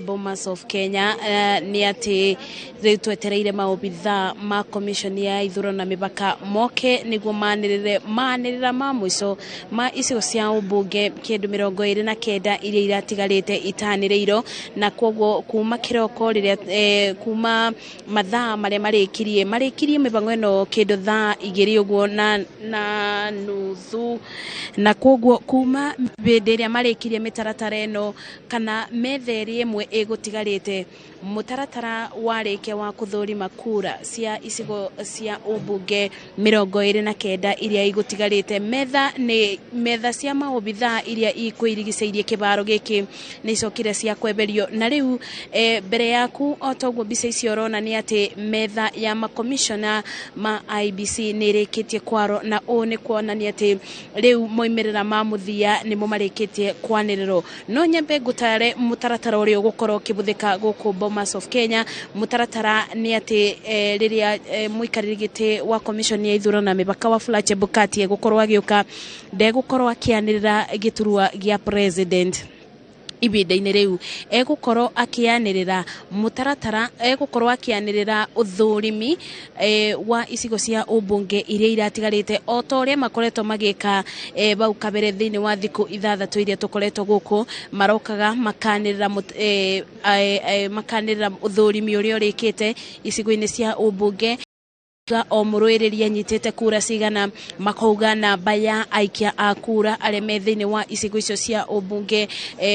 Bomas of Kenya nĩ atĩ rĩu twetereire maobithaa ma commission ya ithurano na mĩbaka moke nĩguo manĩrĩre manĩrĩra ma mũico ma icigo cia ũmbunge kĩndũ 29 iria iratigarĩte itanĩrĩirwo. Na koguo kuma kĩroko rĩrĩa kuma mathaa marĩa marĩkirie mĩbango ĩno kĩndũ thaa 2 ũguo na nuthu, na koguo kuma hĩndĩ ĩrĩa marĩkirie mĩtaratara ĩno kana metha ĩrĩa ĩmwe ĩgũtigarĩte, mũtaratara warĩkia wa kũthũrima kura cia icigo cia ũmbunge 29 iria igũtigarĩte. Metha nĩ metha cia maobithaa iria ikwĩrigicĩirie kĩbaro gĩkĩ nĩ icokire cia kweberio, na rĩu mbere yaku o toguo mbica icio ũrona nĩ atĩ metha ya makomishona ma IEBC nĩ ĩrĩkĩtie kwaro, na ũũ nĩ kuonania atĩ rĩu moimĩrĩra ma mũthia nĩmo marĩkĩtie kwanĩrĩrwo. No nyambe ngũtare mũtaratara ũrĩa ũgũkorwo ũkĩbũthĩka gũkũ Bomas of Kenya. Mũtaratara nĩ atĩ rĩrĩa mũikarĩri gĩtĩ wa commission ya ithurano na mĩbaka Wafula Chebukati egũkorwo agĩũka, ndegũkorwo akĩanĩrĩra gĩturwa gĩa president ibinda-inĩ rĩu, egũkorwo akĩanĩrĩra mũtaratara, egũkorwo akĩanĩrĩra ũthũrimi wa icigo cia ũmbunge iria iratigarĩte o ta ũrĩa makoretwo magĩka bau kabere. Thĩinĩ wa thikũ 6 iria tũkoretwo gũkũ, marokaga makanĩrĩra makanĩrĩra ũthũrimi ũrĩa ũrĩkĩte icigo-inĩ cia ũmbunge, o mũrũĩrĩri anyitĩte kura cigana, makauga namba ya aikia a kura arĩa me thĩinĩ wa icigo icio cia ũmbunge,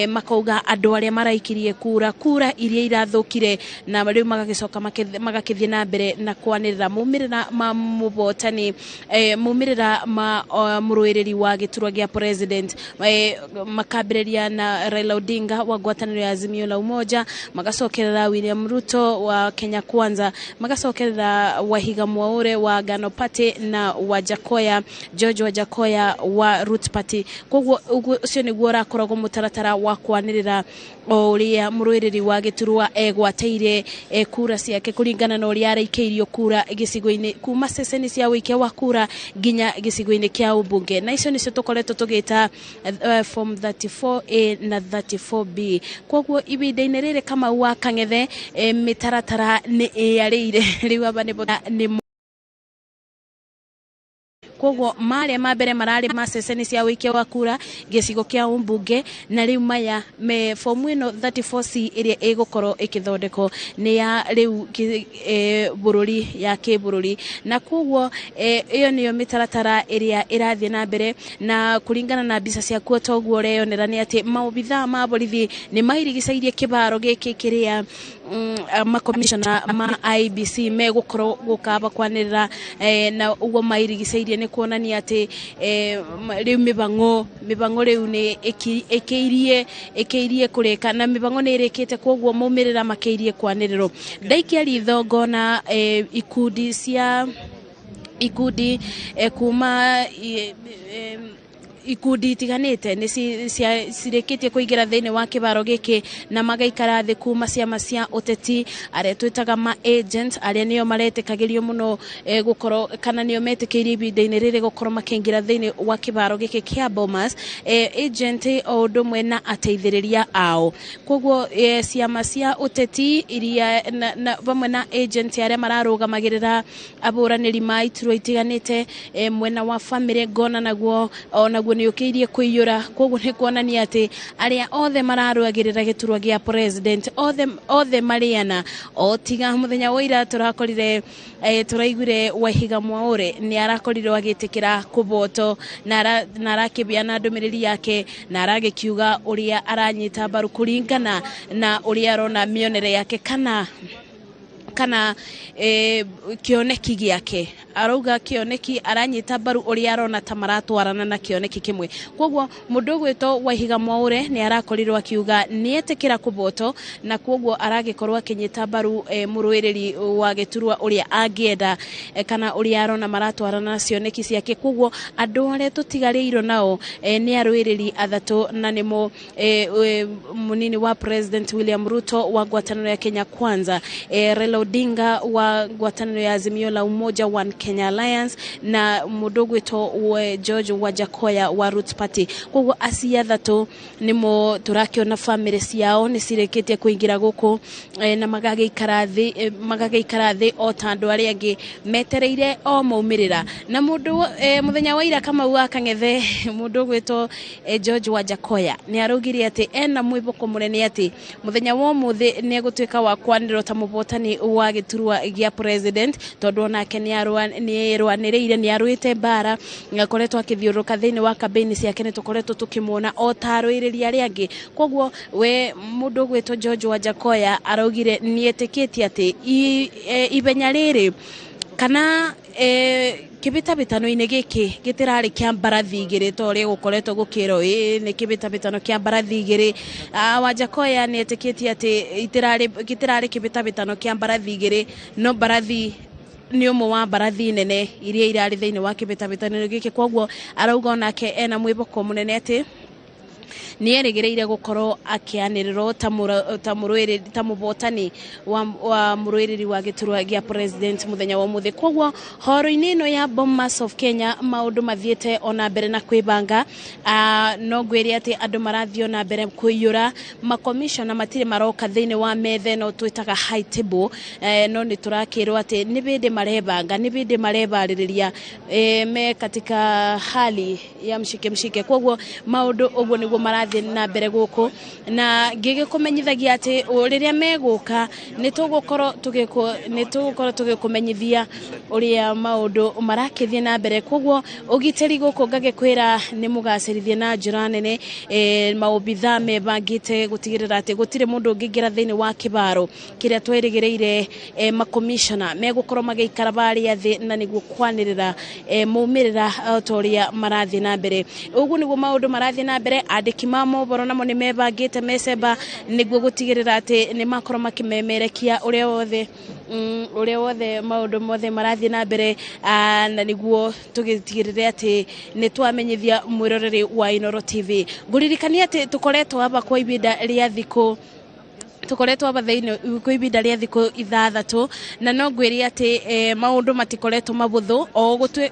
makauga andũ arĩa maraikirie kura, kura iria irathũkire, na rĩu magagĩcoka magakĩthiĩ na mbere na kwanĩrĩra maumĩrĩra ma mũbotani, maumĩrĩra ma mũrũĩrĩri wa gĩturwa gĩa president. Makambĩrĩria na Raila Odinga wa ngwatanĩro ya Azimio la Umoja, magacokerera William Ruto wa Kenya Kwanza, magacokerera Wahiga Mwaure wa Agano Party na Wajackoyah, George Wajackoyah wa Root Party. Koguo ũcio nĩguo ũrakoragwo mũtaratara wa kwanĩrĩra o ũrĩa mũrũĩrĩri wa gĩturwa egwatĩire kura ciake kũringana na ũrĩa araikĩirio kura gĩcigo-inĩ, kuma ceceni cia ũikia wa kura nginya gĩcigo-inĩ kĩa ũmbunge, na icio nĩcio tũkoretwo tũgĩta form 34A na 34B. Koguo ihinda-inĩ rĩrĩ, Kamau wa Kang'ethe, mĩtaratara nĩ ĩyarĩire rĩu aba nĩbo nĩ koguo marĩa ma mbere mararĩ ma ceceni cia ũikia wa kura gĩcigo kĩa ũmbunge, na rĩu maya me fomu ĩno 34C ĩrĩa ĩgũkorwo ĩkĩthondekwo nĩ ya rĩu bũrũri ya kĩbũrũri. Na koguo ĩyo nĩyo mĩtaratara ĩrĩa ĩrathiĩ na mbere, na kũringana na mbica ciaku toguo ũreyonera nĩ atĩ maobithaa ma borithi nĩ mairigicĩirie kĩbaro gĩkĩ kĩrĩa makomishona ma IEBC megũkorwo gũkaba kwanĩrĩra, na ũguo mairigicĩirie nĩ kuonania atĩ rĩu mĩbang'o rĩu nĩ ĩkĩirie kũrĩka na mĩbang'o nĩ ĩrĩkĩte, koguo maumĩrĩra makĩirie kwanĩrĩrwo. Ndaikia ritho ngona ikundi cia ikundi kuma ikundi itiganĩte nĩ cirĩkĩtie kũingĩra thĩinĩ wa kĩbaro gĩkĩ na magaikara thĩ, kuma ciama cia ũteti, arĩa twĩtaga ma agent, arĩa nĩo maretĩkagĩrio mũno gũkorwo kana nĩo metĩkĩirio ihinda-inĩ rĩrĩ gũkorwo makĩingĩra thĩinĩ wa kĩbaro gĩkĩ kĩa Bomas, agent o ũndũ ũmwe na ateithĩrĩria ao. Koguo ciama cia ũteti iria na vamwe na agent arĩa mararũgamagĩrĩra abũranĩri ma iturwa itiganĩte, mwena wa family ngona naguo onaguo nĩ ũkĩirie kũiyũra. Koguo nĩ kuonania atĩ arĩa othe mararũagĩrĩra gĩturwa gĩa president othe othe marĩana, o tiga mũthenya wa ira tũrakorire tũraiguire Waihiga Mwaure nĩ arakorirwo agĩtĩkĩra kũboto na arakĩbia na ndũmĩrĩri yake na aragĩkiuga ũrĩa aranyita mbaru kũringana na ũrĩa arona mĩonere yake kana kĩoneki gĩake. Arauga kĩoneki aranyita mbaru ũrĩa arona ta maratwarana na kĩoneki kĩmwe. Koguo mũndũ ũgwĩtwo Waihiga Mwaure nĩ arakorirwo akiuga nĩ etĩkĩra kũboto, na koguo aragĩkorwo akĩnyita mbaru mũrũĩrĩri wa gĩturwa ũrĩa angĩenda, kana ũrĩa arona maratwarana na cioneki ciake. Koguo andũ arĩa tũtigarĩirwo nao nĩ arũĩrĩri athatũ, na nĩmo mũnini wa president William Ruto wa ngwatanĩro ya Kenya Kwanza, Raila Odinga wa ngwatanĩro ya Azimio la Umoja One Kenya Alliance na mũndũ ũgwĩtwo George Wajackoyah wa Roots Party. Koguo acio athatũ nĩmo tũrakĩona bamĩrĩ ciao nĩ cirĩkĩtie kũingĩra gũkũ na magagĩikara thĩ o ta andũ arĩa angĩ metereire o maumĩrĩra. Na mũndũ mũthenya wa ira, Kamau wa Kang'ethe, mũndũ ũgwĩtwo George Wajackoyah nĩ araugire atĩ ena mwĩhoko mũnene atĩ mũthenya wa ũmũthĩ nĩ egũtuĩka wa kwanĩrĩrwo ta mũhotani wa gĩturwa gĩa president, tondũ onake nĩ arũanĩrĩire, nĩ arũĩte mbara, nĩ akoretwo akĩthiũrũrũka thĩinĩ wa campaign ciake, nĩ tũkoretwo tũkĩmuona o ta arũĩrĩri arĩa angĩ. Koguo we mũndũ ũgwĩtwo George Wajackoyah araugire nĩ etĩkĩtie atĩ ithenya rĩrĩ kana kĩhĩtahĩtano-inĩ gĩkĩ gĩtirarĩ kĩa mbarathi igĩrĩ ta ũrĩa gũkoretwo gũkĩrwo ĩ nĩ kĩhĩtahĩtano kĩa mbarathi igĩrĩ. Wajackoyah nĩ etĩkĩtie atĩ gĩtirarĩ kĩhĩtahĩtano kĩa mbarathi igĩrĩ, no mbarathi nĩ ũmwe wa mbarathi nene iria irarĩ thĩinĩ wa kĩhĩtahĩtano gĩkĩ. Koguo arauga onake ena mwĩhoko mũnene atĩ nĩ erĩgĩrĩire gũkorwo akĩanĩrĩrwo ta mũhotani wa mũrũĩrĩri wa gĩturwa gĩa president mũthenya wa ũmũthĩ. Koguo horo-inĩ ĩno ya Bomas of Kenya maũndũ mathiĩte ona mbere na kwĩbanga. No ngwĩre atĩ andũ marathiĩ ona mbere kũiyũra, makomishona matirĩ maroka thĩinĩ wa metha ĩno twĩtaga high table, no nĩ tũrakĩrwo atĩ nĩ hĩndĩ marebanga, nĩ hĩndĩ marebarĩrĩria, me katika hali ya mshike mshike. Koguo maũndũ ũguo nĩguo marathiĩ na mbere gũkũ, na ngĩgĩkũmenyithagia atĩ rĩrĩa megũka nĩ tũgũkorwo tũgĩkũmenyithia ũrĩa maũndũ marakĩthiĩ na mbere. Koguo ũgitĩri gũkũ ngagĩkwĩra nĩ mũgacĩrithie na njĩra nene. Maobitha mebangĩte gũtigĩrĩra atĩ gũtirĩ mũndũ ũngĩingĩra thĩinĩ wa kĩbaro kĩrĩa twerĩgĩrĩire makomishona megũkorwo magĩikara barĩa thĩ na nĩguo kwanĩrĩra maumĩrĩra ta ũrĩa marathiĩ na mbere. Ũguo nĩguo maũndũ marathiĩ na mbere. Andĩki ma mohoro namo nĩ mebangĩte mecemba nĩguo gũtigĩrĩra atĩ nĩ makorwo makĩmemerekia ũrĩa wothe maũndũ mothe marathiĩ na mbere, na nĩguo tũgĩtigĩrĩre atĩ nĩ twamenyithia mwĩroreri wa Inooro TV. Ngũririkania atĩ tũkoretwo hapa kwa ihinda rĩa thikũ, tũkoretwo aba thĩinĩ kwa ihinda rĩa thikũ 6, na no ngwĩre atĩ maũndũ matikoretwo mabũthũ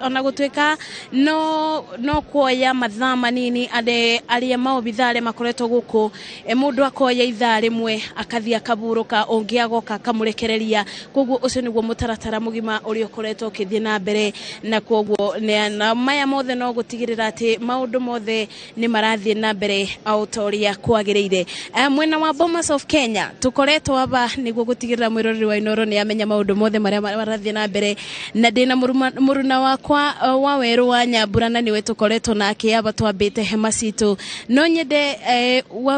ona gũtuĩka no kuoya mathaa manini arĩa maobitha arĩa makoretwo gũkũ, mũndũ akoya ithaa rĩmwe akathiĩ akahurũka, ũngĩ agoka akamũrekereria. Koguo ũcio nĩguo mũtaratara mũgima ũrĩa ũkoretwo ũkĩthiĩ na mbere, na koguo na maya mothe no gũtigĩrĩra atĩ maũndũ mothe nĩ marathiĩ na mbere o ta ũrĩa kwagĩrĩire. Mwena wa Bomas of Kenya tũkoretwo aba nĩguo gũtigĩrĩra mwĩroreri wa Inooro nĩ amenya maũndũ mothe marĩa marathiĩ na mbere, na ndĩna mũruna wakwa wa werũ wa Nyambura, na nĩwe tũkoretwo nake aba twambĩte hema citũ. No nyende wa